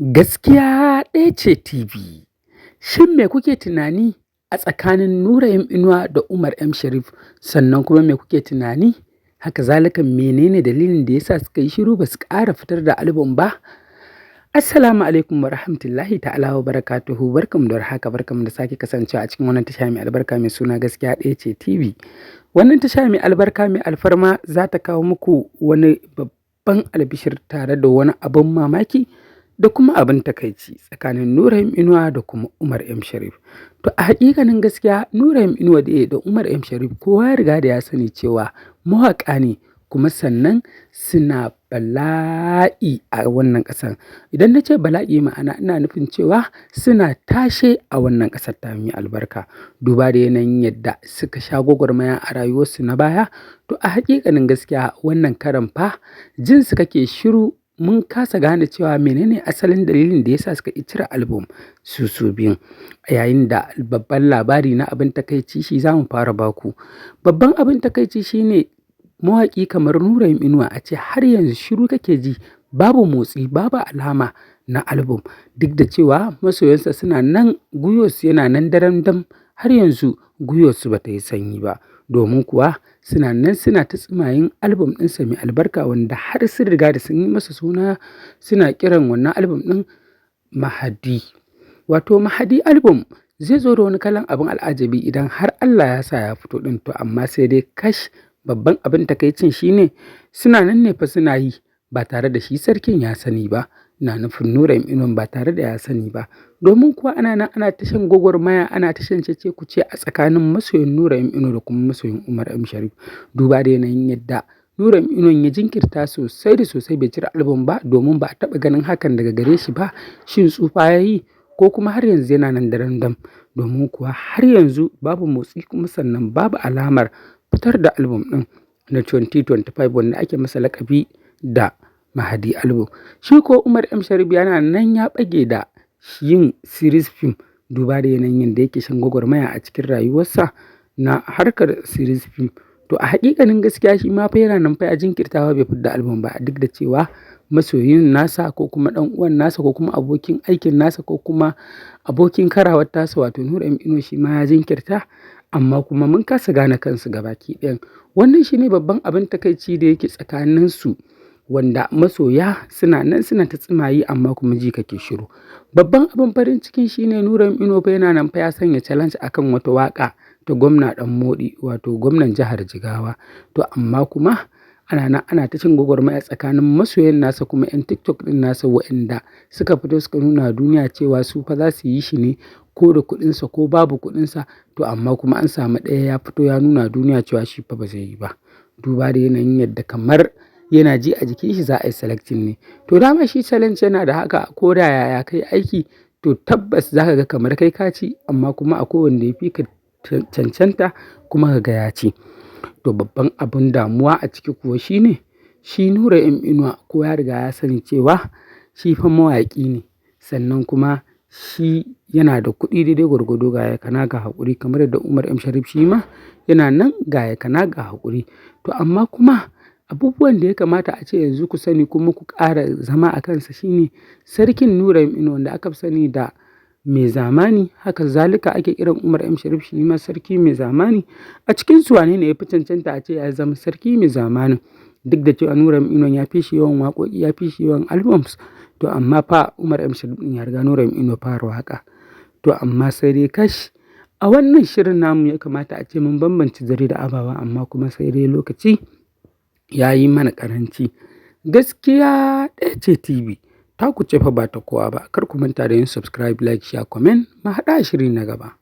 Gaskiya ɗaya ce TV. Shin me kuke tunani a tsakanin Nura M Inuwa da Umar M Sharif? Sannan kuma me kuke tunani? Haka zalika, menene dalilin da yasa suka yi shiru ba su ƙara fitar da album ba? Assalamu alaikum wa rahmatullahi ta'ala wa barakatuhu. Barkamu da warhaka, barkamu da sake kasancewa a cikin wannan tasha mai albarka mai suna Gaskiya Ɗaya ce TV. Wannan tasha mai albarka mai alfarma za ta kawo muku wani babban albishir tare da wani abin mamaki da kuma abin takaici tsakanin Nura M Inuwa da kuma Umar M Sharif. To, a hakikanin gaskiya, Nura M Inuwa da Umar M Sharif kowa ya riga da ya sani cewa mawaƙa ne, kuma sannan suna bala'i a wannan ƙasar. Idan na ce bala'i, ma'ana ina nufin cewa suna tashe a wannan ƙasar ta mai albarka. Duba da yanayin yadda suka sha gwagwarmaya a rayuwarsu na baya, to a hakikanin gaskiya wannan karan fa jin su kake shiru, mun kasa gane cewa menene asalin dalilin da yasa suka ƙi cire album su su biyun. A yayin da babban labari na abin takaici shi za mu fara baku. Babban abin takaici shine mawaƙi kamar Nura M Inuwa a ce har yanzu shiru kake ji, babu motsi, babu alama na album, duk da cewa masoyansa suna nan, gwiwarsu yana nan daram dam, har yanzu gwiwarsu ba ta yi sanyi ba. Domin kuwa suna nan suna ta tsimayin album ɗinsa mai albarka, wanda har sun riga da sun yi masa suna, suna kiran wannan album ɗin Mahadi. Wato Mahadi album zai zo da wani kalan abin al'ajabi idan har Allah ya sa ya fito ɗin. To amma sai dai kash, babban abin takaicin shine suna nan ne fa suna yi ba tare da shi sarkin ya sani ba. Ina nufin Nura M Inuwan ba tare da ya sani ba. Domin kuwa ana nan ana ta shan gwagwarmaya, ana ta shan cece kuce a tsakanin masoyan Nura M Inuwa da kuma masoyan Umar M Sharif. Duba da yanayin yadda Nura M Inuwan ya jinkirta sosai da sosai bai cire album ba, domin ba a taɓa ganin hakan daga gare shi ba. Shin tsufa ya yi ko kuma har yanzu yana nan daram dam? Domin kuwa har yanzu babu motsi, kuma sannan babu alamar fitar da album ɗin na 2025 wanda ake masa laƙabi da Mahadi album. Shi ko Umar M Sharif yana nan ya ɓage da yin series film, duba da yanayin yadda yake shan gwagwarmaya a cikin rayuwarsa na harkar series film. To a haƙiƙanin gaskiya shi ma fa yana nan fa ya jinkirtawa bai fidda album ba, duk da cewa masoyin nasa ko kuma ɗan uwan nasa ko kuma abokin aikin nasa ko kuma abokin karawar tasa, wato Nura M Inuwa, shi ma ya jinkirta, amma kuma mun kasa gane kansu gabaki ɗayan. Wannan shine babban abin takaici da yake tsakaninsu, wanda masoya suna nan suna ta tsimayi, amma kuma ji kake shiru. Babban abin farin cikin shine Nura M Inuwa fa yana nan fa ya sanya challenge akan wata waƙa ta Gwamna Ɗan Moɗi, wato gwamnan jihar Jigawa. To amma kuma ana nan ana ta cin gwagwarmaya tsakanin masoyan nasa kuma 'yan TikTok ɗin nasa, waɗanda suka fito suka nuna duniya cewa su fa za su yi shi ne ko da kuɗinsa ko babu kuɗinsa. To amma kuma an samu ɗaya ya fito ya nuna duniya cewa shi fa ba zai yi ba. Duba da yanayin yadda kamar yana ji a jikin shi za a yi selecting ne. To dama shi challenge yana da haka, ko da yaya kai aiki, to tabbas za ka ga kamar kai ka ci, amma kuma akwai wanda ya fi ka cancanta kuma ka ga ya ci. To babban abin damuwa a ciki kuwa shine shi Nura M Inuwa ko ya riga ya sani cewa shi fa mawaƙi ne, sannan kuma shi yana da kuɗi daidai gwargwado, ga yakana ga haƙuri, kamar yadda Umar M Sharif shi ma yana nan ga yakana ga haƙuri. To amma kuma abubuwan da ya kamata a ce yanzu ku sani kuma ku ƙara zama a kansa shine sarkin Nura M Inuwa, wanda aka fi sani da Mai Zamani, haka zalika ake kiran Umar M Sharif shi ma Sarki Mai Zamani. A cikinsu wane ne ya fi cancanta a ce ya zama Sarki Mai Zamanin? Duk da cewa Nura M Inuwa ya fi shi yawan waƙoƙi, ya fi shi yawan albums, to amma fa Umar M Sharif ɗin ya riga Nura M Inuwa fara waƙa. To amma sai dai kash, a wannan shirin namu ya kamata a ce mun bambance zare da abawa, amma kuma sai dai lokaci ya yi mana ƙaranci. Gaskiya Ɗaya ce TV, ta ku ce fa ba ta kowa ba. Kar ku manta da yin subscribe, like, share, comment. Mu haɗu a shiri na gaba.